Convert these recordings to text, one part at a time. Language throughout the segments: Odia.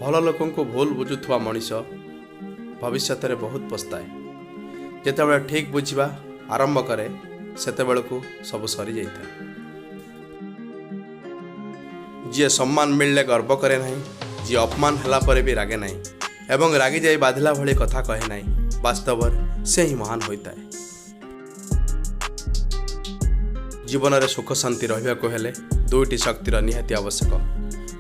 ଭଲ ଲୋକଙ୍କୁ ଭୁଲ ବୁଝୁଥିବା ମଣିଷ ଭବିଷ୍ୟତରେ ବହୁତ ପସ୍ତାଏ। ଯେତେବେଳେ ଠିକ୍ ବୁଝିବା ଆରମ୍ଭ କରେ, ସେତେବେଳକୁ ସବୁ ସରିଯାଇଥାଏ। ଯିଏ ସମ୍ମାନ ମିଳିଲେ ଗର୍ବ କରେ ନାହିଁ, ଯିଏ ଅପମାନ ହେଲା ପରେ ବି ରାଗେ ନାହିଁ ଏବଂ ରାଗିଯାଇ ବାଧିଲା ଭଳି କଥା କହେ ନାହିଁ, ବାସ୍ତବରେ ସେ ହିଁ ମହାନ ହୋଇଥାଏ। ଜୀବନରେ ସୁଖ ଶାନ୍ତି ରହିବାକୁ ହେଲେ ଦୁଇଟି ଶକ୍ତିର ନିହାତି ଆବଶ୍ୟକ।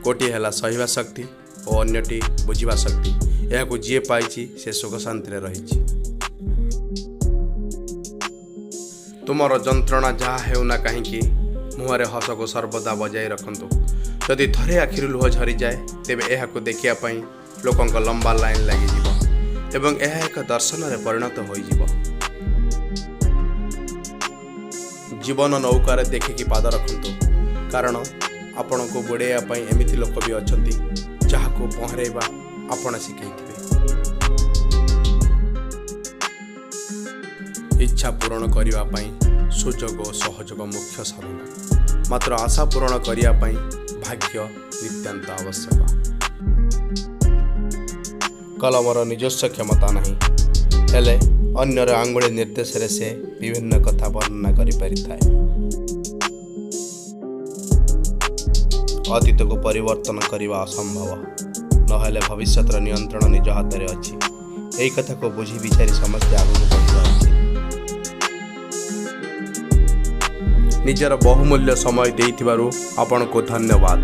ଗୋଟିଏ ହେଲା ସହିବା ଶକ୍ତି ଓ ଅନ୍ୟଟି ବୁଝିବା ଶକ୍ତି। ଏହାକୁ ଯିଏ ପାଇଛି, ସେ ସୁଖ ଶାନ୍ତିରେ ରହିଛି। ତୁମର ଯନ୍ତ୍ରଣା ଯାହା ହେଉନା କାହିଁକି, ମୁହଁରେ ହସକୁ ସର୍ବଦା ବଜାୟ ରଖନ୍ତୁ। ଯଦି ଥରେ ଆଖିରୁ ଲୁହ ଝରିଯାଏ, ତେବେ ଏହାକୁ ଦେଖିବା ପାଇଁ ଲୋକଙ୍କ ଲମ୍ବା ଲାଇନ୍ ଲାଗିଯିବ ଏବଂ ଏହା ଏକ ଦର୍ଶନରେ ପରିଣତ ହୋଇଯିବ। ଜୀବନ ନୌକାରେ ଦେଖିକି ପାଦ ରଖନ୍ତୁ, କାରଣ ଆପଣଙ୍କୁ ବୁଡ଼େଇବା ପାଇଁ ଏମିତି ଲୋକ ବି ଅଛନ୍ତି ଯାହାକୁ ପହଁରାଇବା ଆପଣ ଶିଖେଇଥିବେ। ଇଚ୍ଛା ପୂରଣ କରିବା ପାଇଁ ସୁଯୋଗ ଓ ସହଯୋଗ ମୁଖ୍ୟ ସାଧନ, ମାତ୍ର ଆଶା ପୂରଣ କରିବା ପାଇଁ ଭାଗ୍ୟ ନିତାନ୍ତ ଆବଶ୍ୟକ। କଲମର ନିଜସ୍ୱ କ୍ଷମତା ନାହିଁ, ହେଲେ ଅନ୍ୟର ଆଙ୍ଗୁଳି ନିର୍ଦ୍ଦେଶରେ ସେ ବିଭିନ୍ନ କଥା ବର୍ଣ୍ଣନା କରିପାରିଥାଏ। ଅତୀତକୁ ପରିବର୍ତ୍ତନ କରିବା ଅସମ୍ଭବ ନହେଲେ ଭବିଷ୍ୟତର ନିୟନ୍ତ୍ରଣ ନିଜ ହାତରେ ଅଛି, ଏହି କଥାକୁ ବୁଝି ବିଚାରି ସମସ୍ତେ ଆଗକୁ ବଢ଼ିବା ଉଚିତ। ନିଜର ବହୁମୂଲ୍ୟ ସମୟ ଦେଇଥିବାରୁ ଆପଣଙ୍କୁ ଧନ୍ୟବାଦ।